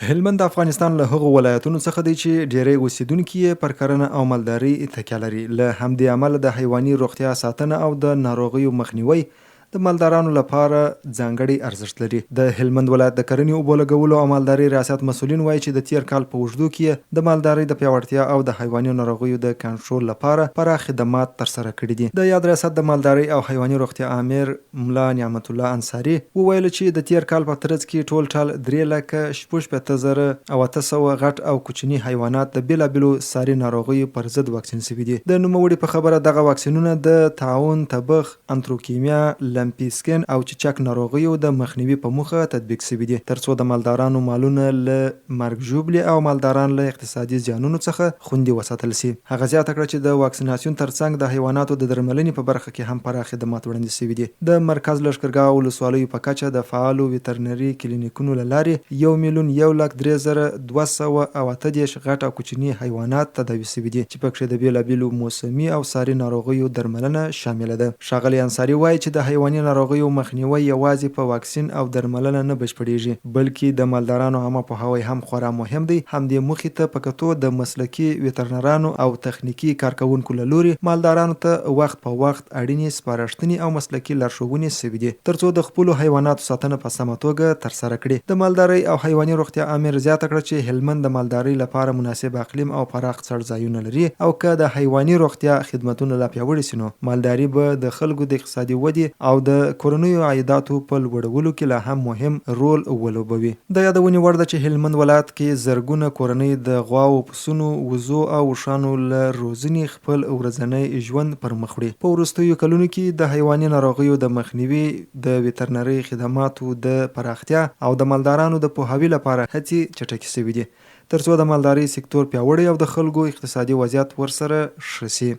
هلمند د افغانستان له هغو ولایتونو څخه دی چې ډېری اوسېدونکي یې پر کرنه او مالدارۍ تکیه لري. له همدې امله د حیواني روغتیا ساتنه او د ناروغیو مخنیوی د مالدارانو لپاره ځانګړی ارزښت لري. د هلمند ولایت د کرنې، اوبولګولو او مالدارۍ ریاست مسؤلین وايي چې د تېر کال په اوږدو کې یې د مالدارۍ د پیاوړتیا او د حیواني ناروغیو د کنټرول لپاره پراخ خدمات ترسره کړي دي. د یاد ریاست د مالدارۍ او حیواني روغتیا آمر ملا نعمت الله انصاري وویل چې د تېر کال په ترڅ کې ټولټال درې لکه 66 زره او 800 غټ او کوچني حیوانات د بېلابېلو ساري ناروغیو پر ضد واکسین شوي دي. د نوموړي په خبره دغه واکسینونه د طاعون، تبخ، انتروکیمیا، لمپي سکن او چیچک ناروغیو د مخنیوي په موخه تطبیق شوي دي ترڅو د مالدارانو مالونه له مرګ ژوبلې او مالداران له اقتصادي زیانونو څخه خوندي وساتل شي. هغه زیاته کړه چې د واکسیناسیون ترڅنګ د حیواناتو د درملنې په برخه کې هم پراخ خدمات وړاندې شوي دي. د مرکز لښکرګاه ولسوالیو په کچه د فعالو وترنري کلینیکونو له لارې یو میلیون یو لک 3238 غټ او کوچني حیوانات تداوي شوي دي چې پکښې د بېلابېلو موسمي او ساري ناروغیو درملنه شامله ده. ښاغلی انصاري وايي چې د حیواني ناروغیو مخنیوی یوازې په واکسین او درملنه نه بشپړېږي، بلکې د مالدارانو عامه پوهاوی هم خورا مهم دی، همدې موخې ته په کتو د مسلکي وترنرانو او تخنیکي کارکوونکو له لوري مالدارانو ته وخت په وخت اړینې سپارښتنې او مسلکي لارښوونې شوې دي، ترڅو د خپلو حیواناتو ساتنه په سمه توګه ترسره کړي. د مالدارۍ او حیواني روغتیا آمر زیاته کړه چې هلمند د مالدارۍ لپاره مناسب اقلیم او پراخ څړځایونه لري او که د حیواني روغتیا خدمتونه لا پیاوړي شي نو مالداري به د خلکو د اقتصادي ودې او د کورنیو عایداتو په لوړولو کې لا هم مهم رول ولوبوي. د یادونې وړ ده چې هلمند ولایت کې زرګونه کورنۍ د غواوو، پسونو، وزو او اوښانو له روزنې خپل ورځنی ژوند پر مخ وړي. په وروستیو کلونو کې د حیواني ناروغیو د مخنیوي، د وترنرۍ خدماتو د پراختیا او د مالدارانو د پوهاوي لپاره هڅې چټکې شوې دي، ترڅو د مالدارۍ سکتور پیاوړی او د خلکو اقتصادي وضعیت ورسره ښه شي.